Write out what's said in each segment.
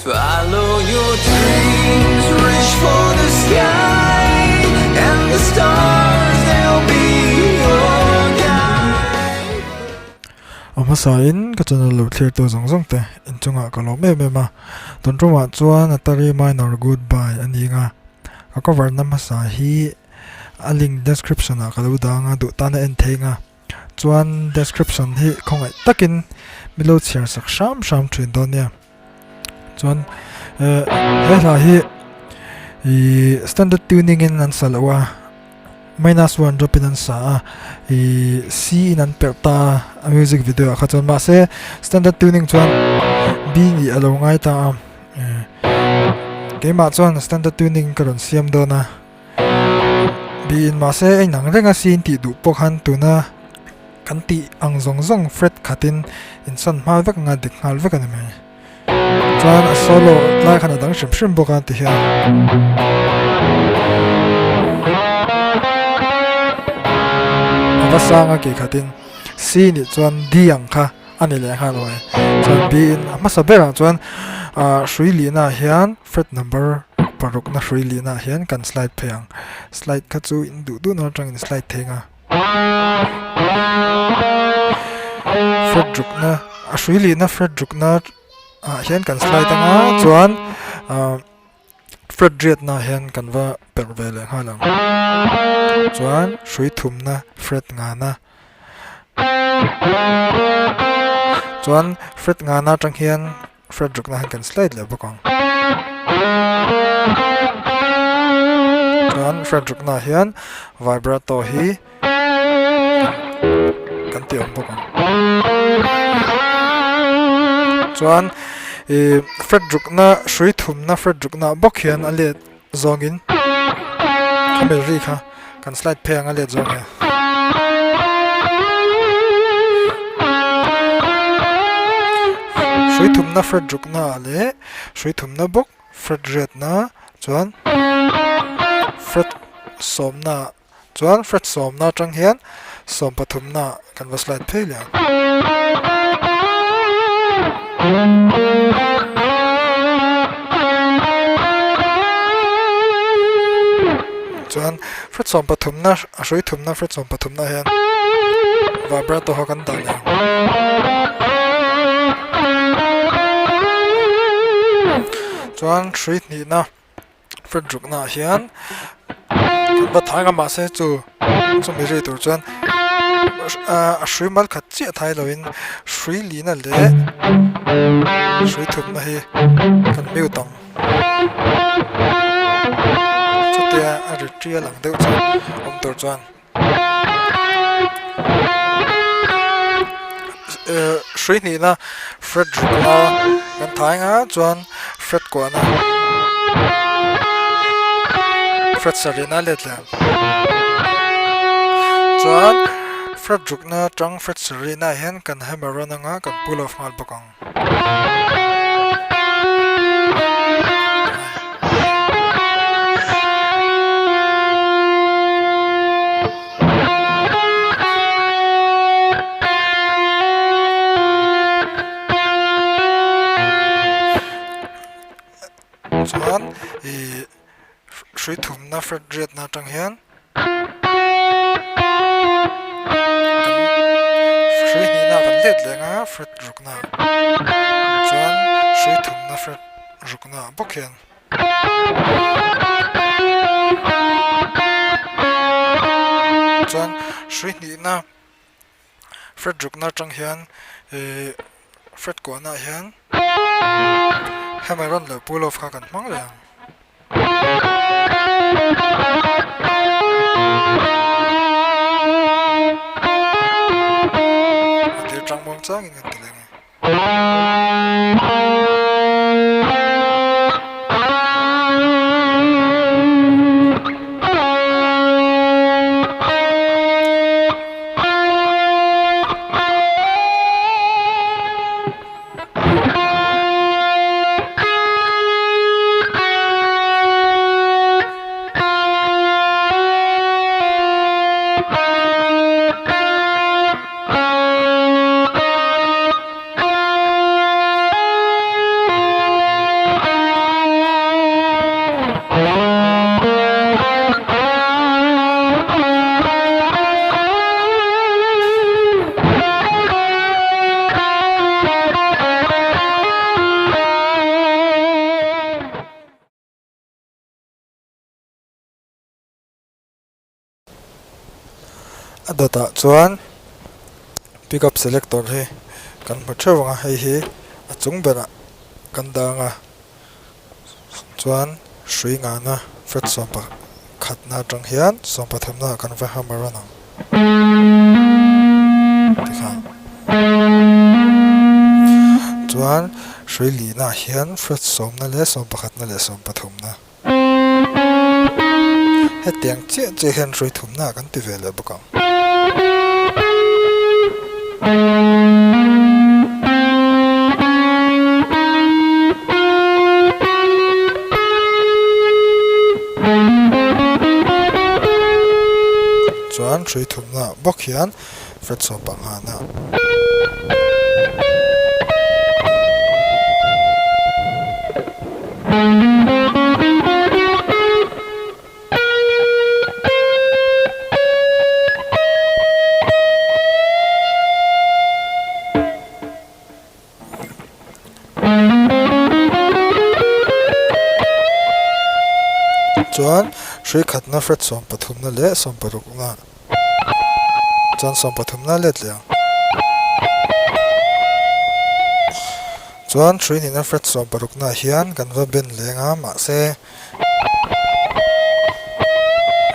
Follow your dreams, reach for the sky and the stars, they'll be your guide. A hmasain ka channel lo thlir tu zawng zawng te inchungah ka lawm em em a, tun tumah chuan Atari Minor Goodbye a ni ang a, ka cover na hmasa hi a link description ah ka lo dang a duh tan a en thei ang a. Chuan description hi khawngaih takin mi lo chhiar sak hram hram thin dawn nia. Chuan eh he hla hi ih standard tuning in an sa loh a minus one drop in an sa a ih C in an perh ta a a music video ah kha chuan mahse standard tuning chuan B nih a lo ngai ta a eh keimah chuan standard tuning ka rawn siam dawn a. Biin mahse a inang reng a sin tih duh pawh khan tuna kan tih ang zawng zawng fret khatin insan hma vek anga dik nghal vek a ni mai. Chuan a solo lai khan a dang hrim hrim bawk a ti hian. A va sang a kih khatin C nih chuan D ang kha a ni leh nghal uai. Chuan B in a hmasa berah chuan ah hrui lihnaah hian fret number parukna hrui lihnaah hian kan slide phei ang. Slide kha chu in duh duh na atangin slide thei ang a. Fret rukna a hrui lihna fret rukna ah hian kan slide ang a chuan ah fret riatna ah hian kan va perh ve leh nghal ang. Chuan hrui thumna fret ngana. Chuan fret ngana atang hian fret rukna hian kan slide leh bawk ang. Chuan fret rukna hian vibrato hi kan ti awm bawk ang. Chuan ih fret rukna hrui thumna fret rukna bawk hian a let zawngin khawmel ri kha kan slide phei ang a let zawng hian. Hrui thumna fret rukna ah leh hrui thumna bawk fret riatna chuan fret sawmna ah chuan fret sawmna atang hian sawm pathumna ah kan va slide phei leh ang. Chuan fret sawm pathumna a hrui thumna fret sawm pathumna hian vibrato ho kan dah leh ang. Chuan hrui hnihna fret rukna ah hian kan va thai ang a mahse chu chumi ri tur chuan a hrui mal khat chiah thai loin hrui lihna leh hrui thumna hi kan mute ang chutia a ri tial ang deuh chu awm tur chuan. Hrui hnihna fret rukna kan thai ang a chuan fret kuahna fret sarihna a let leh ang chuan fret rukna atang fret sarihna ah hian kan hammer on anga kan pull off nghal bawk ang. Chuan ih hrui thumna fret riatna atang hian hrui hnihna kan let leh ang a fret rukna chuan hrui thumna fret rukna bawk hian. Chuan hrui hnihna fret rukna atang hian ih fret kuahna ah hian hammer on leh pull off kha kan hmang leh ang. A tir tang muang changin kan ti leh ang e. A dawtah chuan pick up selector hi kan hmu theuh ang a hei hi a chung berah kan dang a chuan hrui ngana flat sawm pakhatna atang hian sawm pathumna ah kan va hammer a ang tikhan chuan hrui lihna ah hian flat sawmna leh sawm pakhatna leh sawm pathumna. Hetiang chiah chiah hian hrui thumna kan ti ve leh bawk ang. Chuan hrui thumna bawk hian fret sawm panghana. Chuan hrui khatna fret sawmpathumna leh sawmparukna chuan sawmpathumna let leh ang. Chuan hrui nihna fret sawmparuknaah hian kan va ben leng a mahse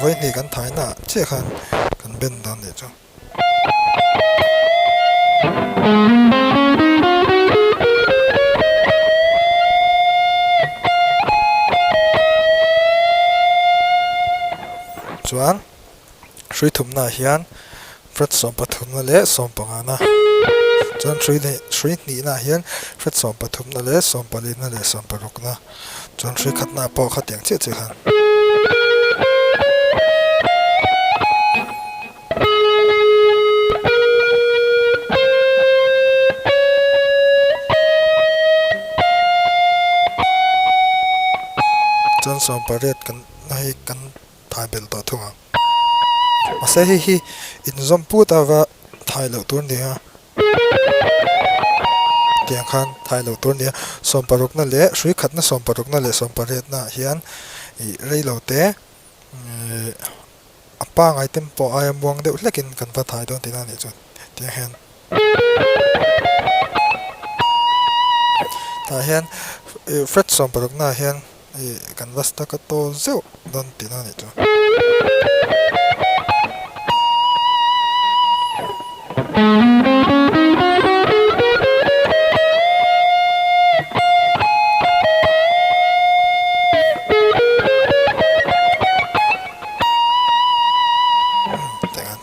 vawihnih kan thaina ah chiah khan kan ben dawn nih chu. Chuan hrui thumnaah hian fret sawmpathumna leh sawmpangana chuan hrui hnih hrui hnihnaah hian fret sawmpathumna leh sawmpalina leh sawmparukna chuan hrui khatnaah pawh khatiang chiah chiah khan. Chuan sawmpariat kan hei kan thai belh tawh thung ang. Mahse hei hi inzawm put a va thai loh tur a ni a, tiang khan thai loh tur a ni a. Sawmparukna leh hrui khatna sawmparukna leh sawmpariatna ah hian ih rei lo te ih a pangai tempo aia muang deuh hlekin kan va thai dawn tihna a nih chuan tiang hian tah hian ih fret sawmparukna ah hian. Ih kan va staccato zeuh dawn tihna a nih chu.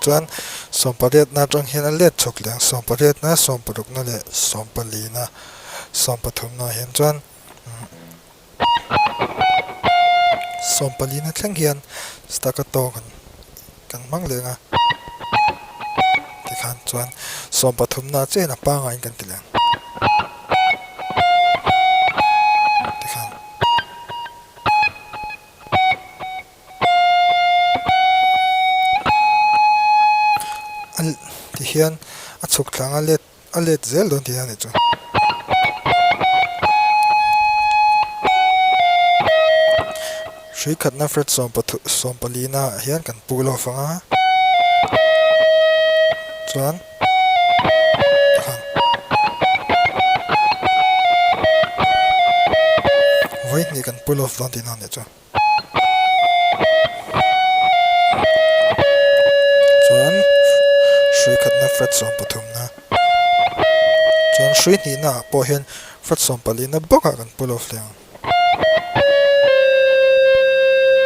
Chuan sawmpariatna atang hian a let chhawk leh ang sawmpariatna sawmparukna leh sawmpalina sawmpathumna ah hian chuan Sawmpalina thleng hian staccato kan kan hmang leng a tikhan chuan sawmpathumna chiahin a pangaiin kan ti leng tikhan. A tihian a chhuk tlang a let. A let zel dawn tih a nih chu. Hrui khatna fret sawmpalina ah hian kan pu lo fang a, chuan vawihnih kan pu lo dawn tihna a nih chu. Chuan hrui khatna fret sawmpathumna chuan hrui hnihna ah pawh hian fret sawmpalina bawkah kan pu lo hle ang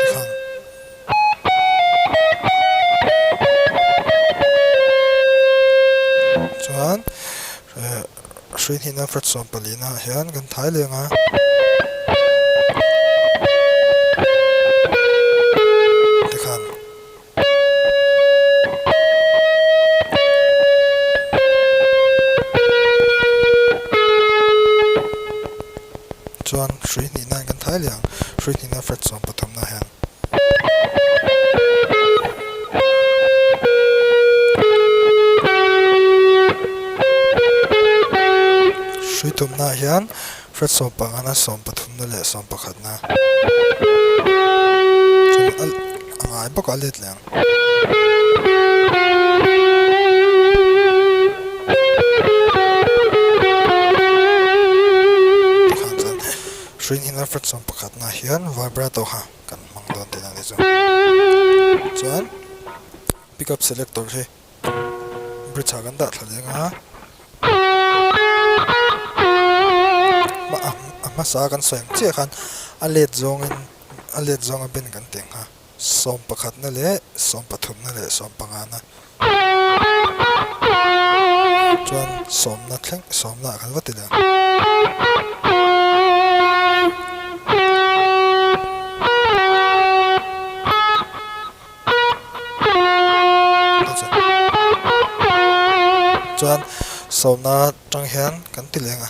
tikhan. Chuan eh. Hrui hnihna fret sawmpalina ah hian kan thai leng a. Tikhan. Chuan hrui hnihna in kan thai leh ang. Hrui hnihna fret sawmpathumna ah hian. Hrui tumnaah hian fret sawmpangana sawmpathumna leh sawmpakhatna chuan a ngai bawk a let leh ang. fret 11 na hian vibrato kha kan hmang dawn tihna a ni chu. Chuan pickup selector hi bridge ah kan dah thla leng a, a hmasa kan sawi ang chiah khan a let zawngin a let zawnga ben kan tih ang kha. 11 na leh 13 na leh 15 na chuan sawmna thleng sawmna ah kan va ti leh ang. Chuan sawmna tang hian kan ti leng a.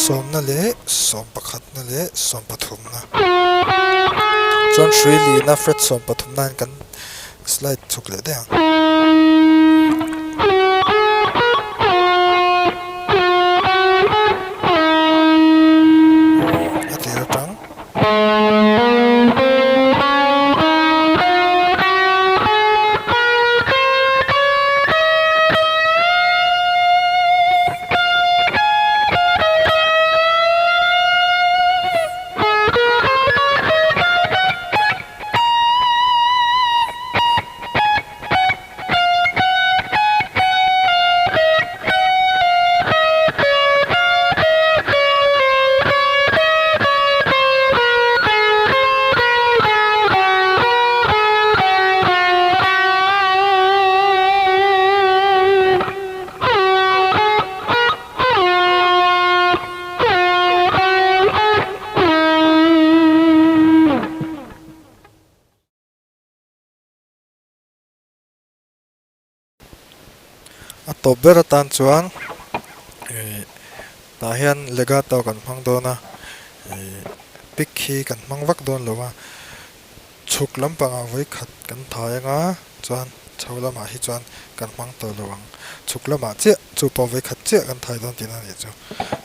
Sawmna leh 11. Na leh 13 na chuan hrui lina fret 13 na hian kan slide chhuk leh daih ang. A tir atang. A tawp ber atan chuan ih tah hian legato kan hmang dawn a ih pick hi kan hmang vak dawn lo a. Chhuk lampangah vawikhat kan thai anga chuan chho lamah hi chuan kan hmang tawh lo ang. Chhuk lamah chiah chu pawh vawikhat chiah kan thai dawn tihna a nih chu.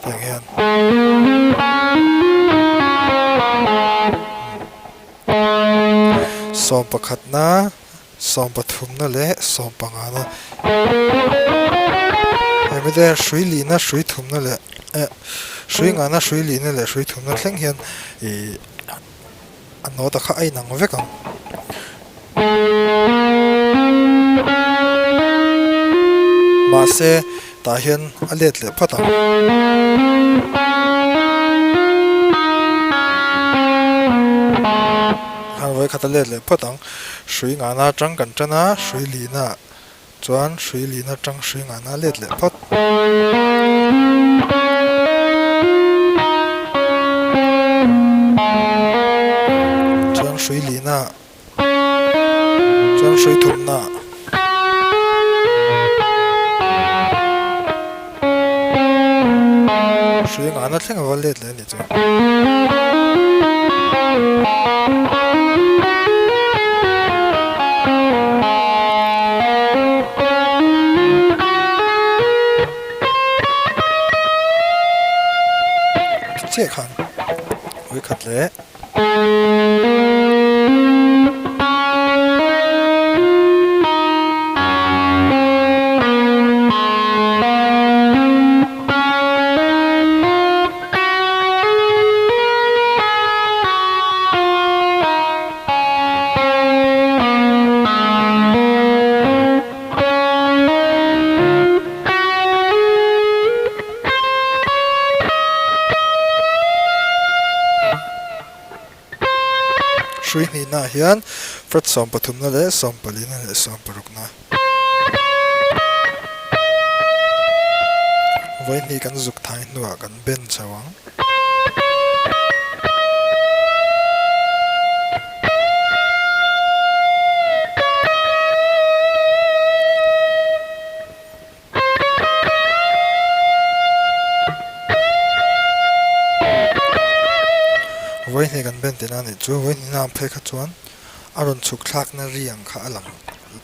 Tiang hian. 11 na, 13 na leh 15 na. Hemi te hian hrui lihna, hrui thumna leh eh hrui ngahna, hrui lihna leh hrui thumna thleng hian ih. A note kha a inang vek ang. Mahse tah hian a let leh phawt ang. Khan vawikhat a let leh phawt ang. Hrui ngahna atang kan tan a, hrui lihna Chuan hrui lin atang hrui ngahna let leh phawt. Chuan hrui lina chuan hrui thumna. Hrui ngahna thleng a va let leh a nih chu. Chiah khan ui khat leh. Hrui hnihnaah hian fret 13 na leh 14 na leh 16 na. Vawihnih kan zuk thai hnuah kan ben chho ang. Vawihnih kan ben tihna a nih chu vawihnih na ang phei kha chuan a rawn chhuk thlakna ri ang kha a lang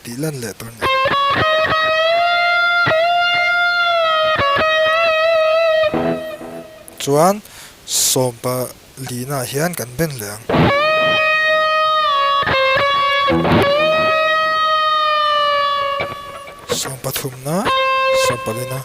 tih lan leh tur a ni. Chuan sawmpa lina hian kan ben leh ang. 13 na 14 na.